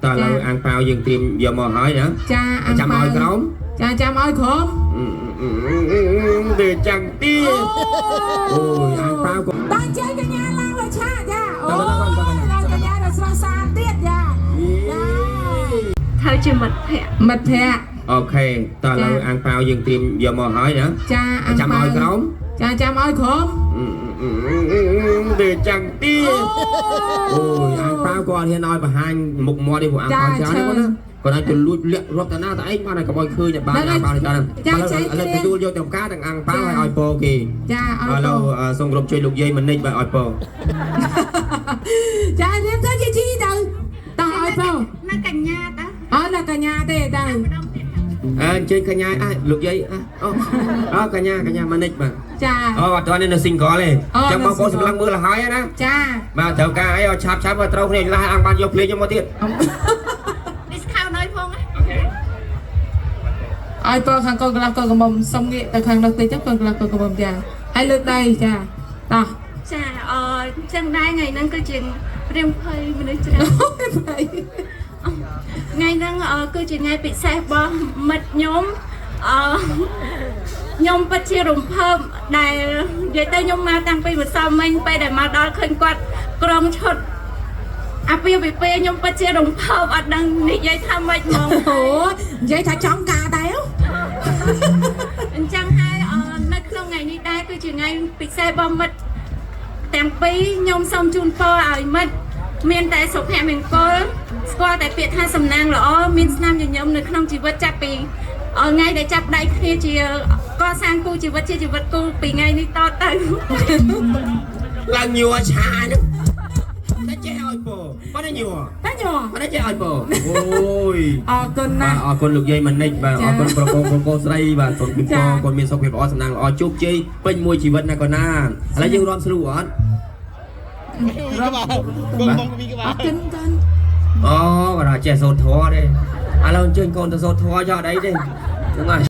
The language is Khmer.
តើឥឡូវអាំងប៉ាវយើងត្រៀមយកមកហើយណា ចាអាំង ចាំឲ្យក្រោម ចាចាំឲ្យក្រោម ទៅចាំងទីអូយអាំងប៉ាវក៏ តាជ័យកញ្ញាឡើងលើឆាកចាអូ តើតើតើតើ យកញ្ញាដល់ស្រស់ស្អាតទៀតចា ត្រូវជាមិត្តភក្តិ មិត្តភក្តិ OK តើឥឡូវអាំងប៉ាវយើងត្រៀមយកមកហើយណា ចាអាំង ចាំ ប៉ាវ ឲ្យក្រោម ចាចាំឲ្យក្រោម ទៅចាំងទីអូយអាំងប៉ាវក៏អត់ហ៊ានឲ្យបង្ហាញមុខមាត់ទេព្រោះអាំងប៉ាវច្រើនទេគាត់ណាគាត់ឲ្យទៅលួចលាក់រាប់តាណាតែឯងបានឲ្យកុំឲ្យឃើញបានអាំងប៉ាវច្រើនឥឡូវទទួលយកទាំងផ្កាទាំងអាំងប៉ាវឲ្យឲ្យពោគេ ចាឲ្យ ឥឡូវសូមគោរពជួយលោកយាយមនិចបាទឲ្យពោ ចារៀនទៅជាជីទៅតោះឲ្យពោ នៅកញ្ញាតា អត់ដល់កញ្ញាទេទៅ ម្ដងទៀត អើអញ្ជើញកញ្ញាអាលោកយាយអាអូអូកញ្ញាកញ្ញាមនិចបាទ ចា អូអត់ទាន់នៅ single ទេ អូ ចឹងបងប្អូន នៅ single សម្លឹងមើលហើយណា ចា បាទត្រូវការអីឲ្យឆាប់ឆាប់ឲ្យត្រូវគ្នាឡាស់អង្គបានយកភ្លេងយកមកទៀត discount ឲ្យផងណា ឲ្យពោខាងកូនកន្លះកូនកំមុំសុំងាកទៅខាងនោះតិចទៅកូនកន្លះកូនកំមុំចាហើយលើកដៃចាតោះ ចាអចឹងដែរថ្ងៃហ្នឹងគឺជារៀងភ័យមនុស្សច្រើន អូយភ័យ ថ្ងៃហ្នឹងគឺជាថ្ងៃពិសេសរបស់មិត្តខ្ញុំអឺខ្ញុំពិតជារំភើបដែលនិយាយទៅខ្ញុំមកតាំងពីម្សិលមិញពេលដែលមកដល់ឃើញគាត់ក្រុងឈុតអាពាហ៍ពិពាហ៍ខ្ញុំពិតជារំភើបអត់ដឹងនិយាយថាម៉េចហ្មង អូនិយាយថាចង់ការដែរ អញ្ចឹងហើយនៅក្នុងថ្ងៃនេះដែរគឺជាថ្ងៃពិសេសរបស់មិត្តទាំងពីរខ្ញុំសូមជូនពរឲ្យមិត្តមានតែសុភមង្គលស្គាល់តែពាក្យថាសំណាងល្អមានស្នាមញញឹមនៅក្នុងជីវិតចាប់ពីថ្ងៃដែលចាប់ដៃគ្នាជាកសាងគូជីវិតជាជីវិតគូពីថ្ងៃនេះតទៅ ឡើងញ័រឆាហ្នឹងតែចេះឲ្យពោប៉ុន្តែញ័រ តែញ័រ ប៉ុន្តែចេះឲ្យពោអូយ អរគុណ បា ណាស់ ទអរគុណលោកយាយមនិចបាទ ចា អរគុណប្រកងប្រកោស្រីបាទសូមជូនព ចា រកូនមានសុខភាពល្អសំណាងល្អជោគជ័យពេញមួយជីវិតណាកូនណាឥឡូវយើងរាំស្រួលអត់ ក្បាលកងបងពីក្បាល អរគុណកូន អូគាត់ថាចេះសូត្រធម៌ទេឥឡូវអញ្ជើញកូនទៅសូត្រធម៌ចុះអត់អីទេហ្នឹងហើយ។